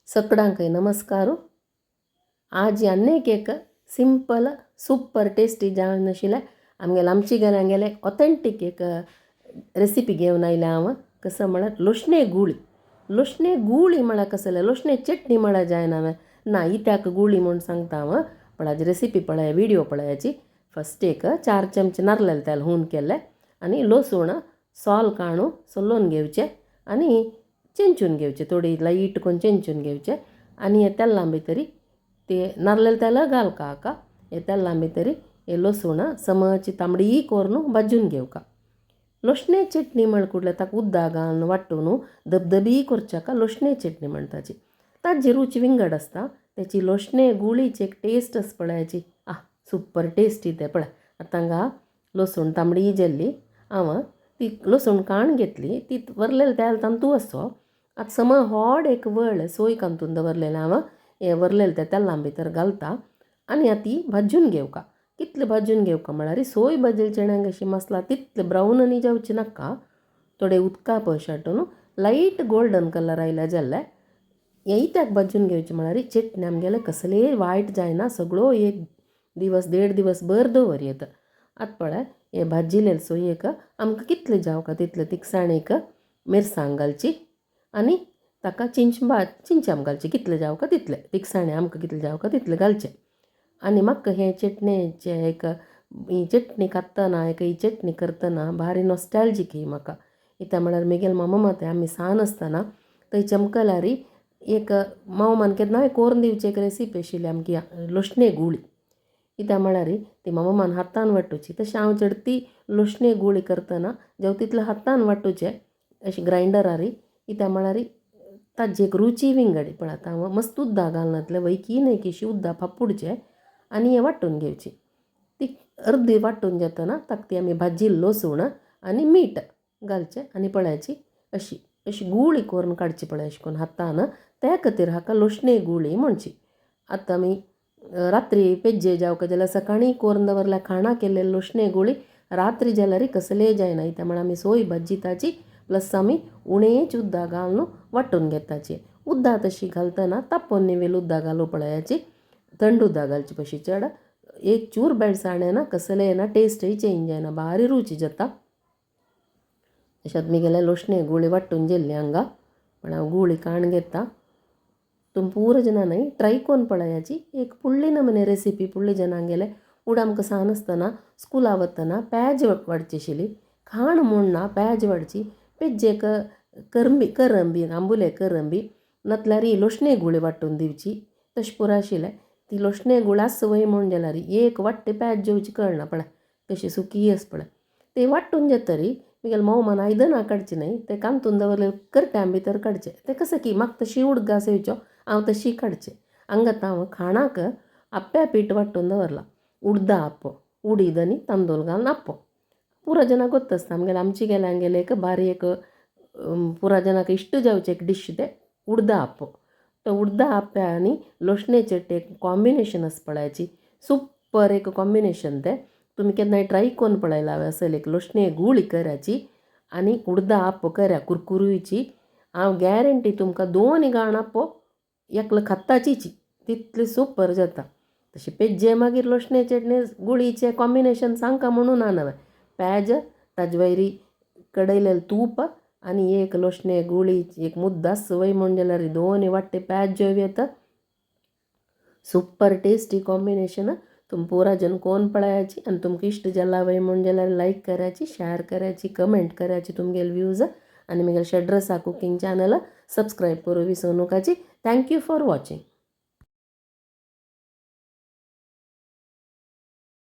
सगळ्यांकय नमस्कार. आज आनीक एक सिंपल सुपर टेस्टी जावन आशिल्लें आमगेले आमची गेले ऑथेंटीक एक रेसिपी घेवन आयल्या हांव. कसो म्हळ्यार लोशणे गुळी. लोशणे गुळी म्हळ्यार कसलें लोशणे चटणी म्हळ्यार जायना हांवें ना इत्याक गुळी म्हूण सांगता हांव. पण हाजी रेसिपी पळय, विडियो पळयाची. फस्ट एक 4 चमचे नारलेलें तेल हून केलें आनी लसूण सोल काणू सोलोवन घेवचें आनी चेंचून घेवचें, थोडी लायट करून चेंचून घेवचें. आनी हे तेलां भितरी ते नारलेलें तेल घालका हाका हे तेलां भितरी हे लसूण समची तांबडी करून भाजून घेवका. लोशणे चटणी म्हळ कुडले ताका उद्दा घालून वांटून धबधबी करच्याका लोशणे चटणी म्हणटाची. ताजी रूच विंगड आसता. तेची लोशणे गुळीची एक टेस्ट आसा पळयाची, आ सुपर टेस्टी तें पळय. आतां हांगा लसूण तांबडी जाल्ली, हांव ती लसूण काण घेतली, ती वरलेलें तेल तातूंत आसो. आतां सम व्हड एक वळ सोय कांतून दवरलेलें हांव, हें वरलेलें तें तेलां भितर घालता आनी आतां ती भाजून घेवका. कितले भाजून घेवका म्हळ्यार सोय भाजिल्ले चण्याक अशी मसला तितले ब्रावन आनी जावचे नाका, थोडे उदका पळय लायट गोल्डन कलर आयल्या जाल्यार. हें इत्याक भाजून घेवचें म्हळ्यार चटणी आमगेले कसलेय वायट जायना, सगळो एक दिवस देड दिवस भर दवर येता. आतां पळय हे भाजिल्ले सोयेक आमकां कितले जावका तितले तिखसाणेक मिरसांग घालची आनी ताका चिंचबा चिंचाम घालची, कितले जावका तितले तिखसाणे आमकां कितले जावका तितले घालचें. आनी म्हाका हें चटणेचें एक ही चटणी खातना एक ही चटणी करतना भारी नॉस्टॅल्जीक ही म्हाका. कित्याक म्हळ्यार म्हगेले मामा मात आमी सान आसतना थंय चमकलारी एक मामा केन्नाय कोरून दिवची एक रेसिपी आशिल्ली आमकी लोशणे गुळी. कित्याक म्हळ्यार ती मामान हातान वांटुची, तशें हांव चडती लोशणे गुळी करतना जेव तितले हातान वांटुचें अशें ग्रायंडरारी. कित्याक म्हळ्यार ताजी एक रुची विंगड. पण आतां हांव मस्त उद्दां घालनातलें वैकी न्हय उद्दां फापुडचें आनी हें वांटून घेवची. ती अर्दी वांटून जातना ताका ती आमी भाजिल्ली लसूण आनी मीठ घालचें आनी पळयाची अशी अशी गुळी करून काडची पळय अशें करून हातान, त्या खातीर हाका लोशणे गुळी म्हणची. आतां आमी रात्री पेज्जे जावका जाल्यार सकाळीं करून दवरल्यार खाणां केल्ले लोशणे गुळी रात्री जाल्यार कसलेय जायना. कित्याक म्हळ्यार आमी सोय भाजिताची प्लस आमी उणेच उद्दां घालून वांटून घेताची. उद्दां तशी घालतना तापोवन न्ही उद्दां घालू पळयाची, थंड उदक घालची पशी चड एक चूर बेळसाण येना, कसलें येना, टेस्टय चेंज जायना, भारी रुची जाता. अशेंच म्हगेले लोशणे गुळी वांटून जाल्ली हांगा. पण हांव गुळी काण घेता. तुमी पुरो जाणां न्हय ट्राय करून पळयाची. एक पुडली नमूने रेसिपी पुडली जाणांगेले उड आमकां सान आसतना स्कुला वतना पेज वाडची आशिल्ली, खाण म्हूण ना पेज वाडची, पेजेक करंबी करंबी आंबुले करंबी नातल्यार लोशणे गुळी वांटून दिवची, तशें पुरो आशिल्लें. ती लोशणे गुळ आसा वय म्हूण जाल्यार एक वाट्टे पेज जेवची कळना पळय कशी सुकी आसा पळय. ती वांटून जातरी म्हगेले मावमान आयदनां काडची न्हय तें कांतून दवरले करट्यां भितर काडचें, तें कशें की म्हाका तशी उडगास येवचो हांव तशी काडचें. हांगां आतां हांव खाणाक आप्या पीठ वांटून दवरलां, उडदां आप्पो, उडीद आनी तांदूळ घालून आप्पो. पुरो जाणां गोत्त आसता आमगेले आमचे गेले आमगेले एक बारी एक पुरा जाणांक इश्ट जावचें एक डीश तें उडदां आप्पो. तो उडदां आप्प्या आनी लोशणे चटणी एक कॉम्बिनेशन आसा पळयाची, सुपर एक कॉम्बिनेशन तें. तुमी केन्नाय ट्राय करून पळयला असेल एक लोशणे गुळी कराची आनी उडदां आप्पो करा कुरकुरीची. हांव गॅरंटी तुमकां दोन गाण आप्पो एकलो खाताचीची तितली सुपर जाता. तशें पेज्जे मागीर लोशणे चटणी गुळीचें कॉम्बिनेशन सांगका म्हणून ना नवें पेज ताजे वयरी कडयलेलें तूप आनी एक लोशणे गुळी एक मुद्दो आसा वय म्हूण जाल्यार दोन वाट्टे पेज जेव येता. Super tasty combination. तुमी पुरा जन कोन पळयाची आनी तुमकां इश्ट जाला वय म्हूण जाल्यार लायक करायची, शेअर करायची, कमेंट करायची तुमगेले व्यूज आनी म्हगेले शेड्रसा कुकींग चॅनल सबस्क्रायब करूं विसरूं नाकाची. Thank you for watching.